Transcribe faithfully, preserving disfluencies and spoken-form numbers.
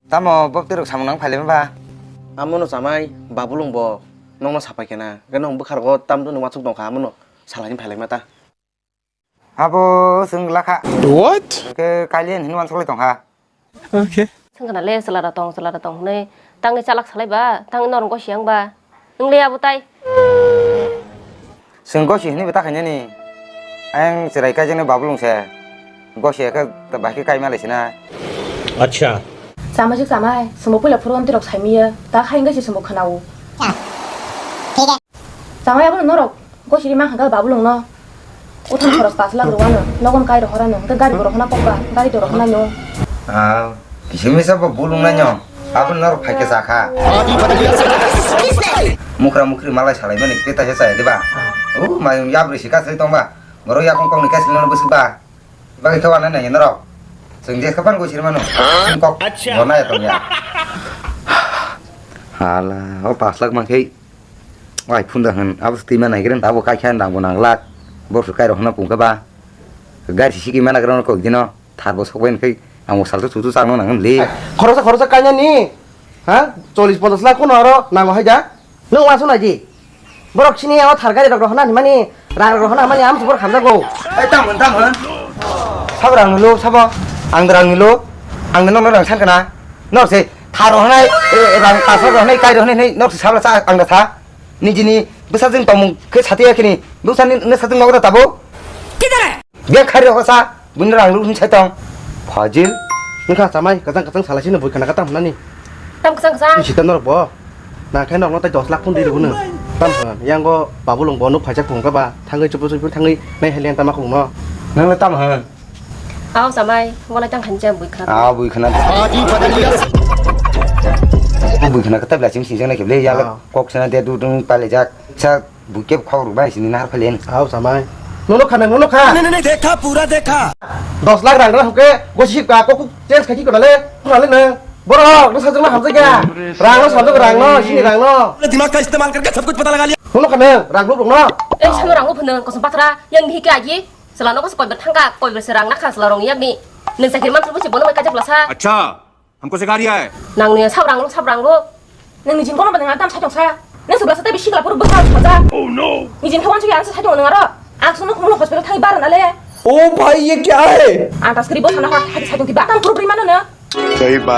Tamo bwtwi rok samung nang phailai ba? Amono chamai, babulung bo nokno sapai khe na. Hwnkhe nwng bwkha rogo tamdwni uansuk tongkha, amono salaini phailai ma ta. Abo chwng lakha. What? Hwnkhe kalian hinwi uansuk lai tongkha. Okay. Sengkana le chwla da tong, chwla da tong hwnwi tangwi chalak salai ba, tangwi norong gosi yang ba. Nwng le abo tai. Chwng gosi hwnwi bo ta khainani. Ayang chwrai kaijaknai babulung se. Gosi khe bai khe kaima lai sinai. Acha. Chamai se chamai, chwngbo puila phuru amtwi rok saimiya, ta khai wngkhe se chwngbo khwnao. Chamai abono norok gosi ri mankha khe babulung no. Uthang khoros pash lakh rwano, nogon kai rohorano, hwnkhe gari bo rohorna kokba, gari do rohorna no. Ah, kisa misa bo bulung nai no. Abo norok phaikhe sakha. Mukra mukri malai salai mani khe taisa chaya diba. O mayung yabri sika sri tongba. Borok yakung kokni kaisa lano bwswk ba. Bagwi khe wanai nai norok. Chwng je khapan goi sirmano. Chwng kok bo nai tongya. Hala, o pash lakh mankhe. Wai phunda hwn, abo se twima naigreng, abo kaikha rang bo nang glak. Bo se kairok hwnna pungkha ba. Gari sisi kima nagrang kok dino, thar bo sokbai hwnkhe ang bo salsa chutu chakno nang le. Khoroksa khoroksa kainani, ha? Chollish ponchash lakh kono aro nango hai da? Nwng uansuk nai di. Borok sini o thar gari rok rohorna hinmani, rang rok rohorna hinmani, amo se borok hamjago. Ei, tamo hwn, tamo hwn. Sabo rang nilo, sabo. Ang rang nilo. Ang nokno rang san kana. Nor se thar rohornai, e, rang pash lakh rohornai, kai rohornai, nor se sabla sa ang da sa. Nijini bwsajwng tongmung khe satiya khini bwsani nwsajwng nogo da tabo? Bia khari rok sa buini rang ruk hin sai tong. Fajil. Nwkha chamai kwchang kwchang salai sino bui khana katam hwnani. Tam kwchang kwchang. Sita norok bo. Na khe nokno tai dos lakh phun di rwgwno. Tam hwn. Yang go babulung bo nuk phaijak phung kha ba. Thangwi chupu chupu thangwi nai helian tama khung no. Nang le tam hwn. Aw chamai, walai tang khancha bui khana. Ah, bui khana. Bui khana kata bla chim sinjang na keble yala kok sana de du dung pale jak. Sa bui kep khok ruk bai sini nahar phalen. Aw chamai. Nono khana, nono kha. नहीं, नहीं, नहीं, देखा, पूरा देखा। Dos lakh rang rang ke, gosi ka kok change khai ki kona le, kona le na. Borok, no sajak na hamjak ya. Rang no sajak rang no, sini rang no. दिमाग का इस्तेमाल करके सब कुछ पता लगा लिया। Nono khana, rang ruk ruk no. Ei, sano rang ruk phana, kosong patra, yang dihi ke agi. Sela no kosong koi berthang ka, koi berse rang na kha sela rong yang ni. Neng sakir man subu si bono mai kajak lasa. अच्छा, हमको सिखा रिया है। Nang ni sab rang ruk, sab rang ruk. Nang ni jin kono ba nang tam sai tong sa. Nang sebla sa tebi sikla pur bwsa sa. Oh no. Ni jin khawan chuya ang sa sai tong nang aro. Ang sunu khumlo hospital thai bar na le. ओ भाई, ये क्या है? Ang ta skri bo sana hor thai sai tong tiba. Tam pur bri mano na. सही बात।